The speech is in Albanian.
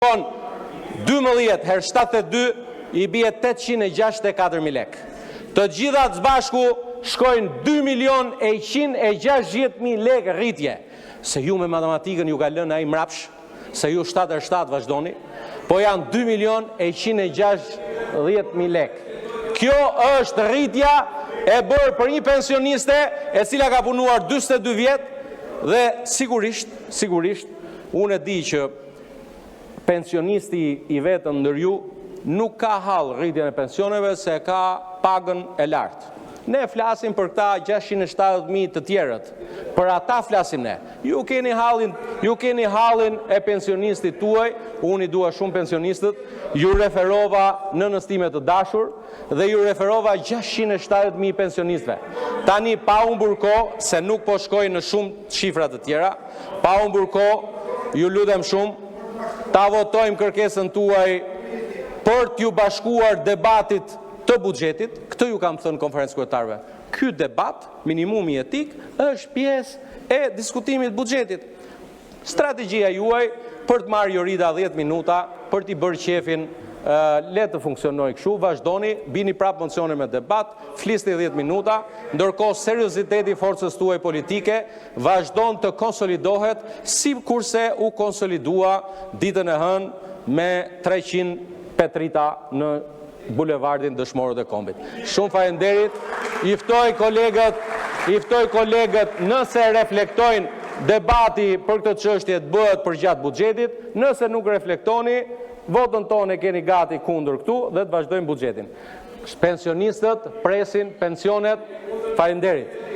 Shkon 12 herë 72, i bie 864 mijë lekë. Të gjitha së bashku shkojnë 2 milionë e 160 mijë lekë rritje. Se ju me matematikën ju ka lënë ai mbrapsht, se ju 7 herë 7 vazhdoni, po janë 2 milionë e 160 mijë lekë. Kjo është rritja e bërë për një pensioniste, e cila ka punuar 42 vjet dhe sigurisht, sigurisht, unë e di që pensionisti i vetëm ndër ju nuk ka hall rritjen e pensioneve, se e ka pagën e lartë. Ne flasim për këta 670 mijë të tjerët, për ata flasim ne. Ju keni hallin, ju keni hallin e pensionistit tuaj, unë i dua shumë pensionistët, iu referova nënës sime të dashur dhe iu referova 670 mijë pensionistëve. Tani, pa humbur kohë, se nuk po shkoj në shumë shifra të tjera, pa humbur kohë, ju lutem shumë, ta votojmë kërkesën tuaj për t'iu bashkuar debatit të buxhetit. Këtë ju kam thënë në Konferencën e Kryetarëve. Ky debat, minimumi jetik, është pjesë e diskutimit të buxhetit. Strategjia juaj për të marrë Jorida 10 minuta, për t'i bërë qejfin, le të funksionojë kështu, vazhdoni, bini prapë mocione me debat, flisni 10 minuta, ndërkohë serioziteti i forcës suaj politike vazhdon të konsolidohet, sikurse u konsolidua ditën e hënë me 300 Petrita në bulevardin Dëshmorët e Kombit. Shumë faleminderit! I ftoj kolegët, i ftoj kolegët nëse reflektojnë debati për këtë çështje të bëhet përgjatë buxhetit, nëse nuk reflektoni, votën tonë e keni gati kundër këtu dhe të vazhdojmë buxhetin. Pensionistët presin pensionet. Faleminderit!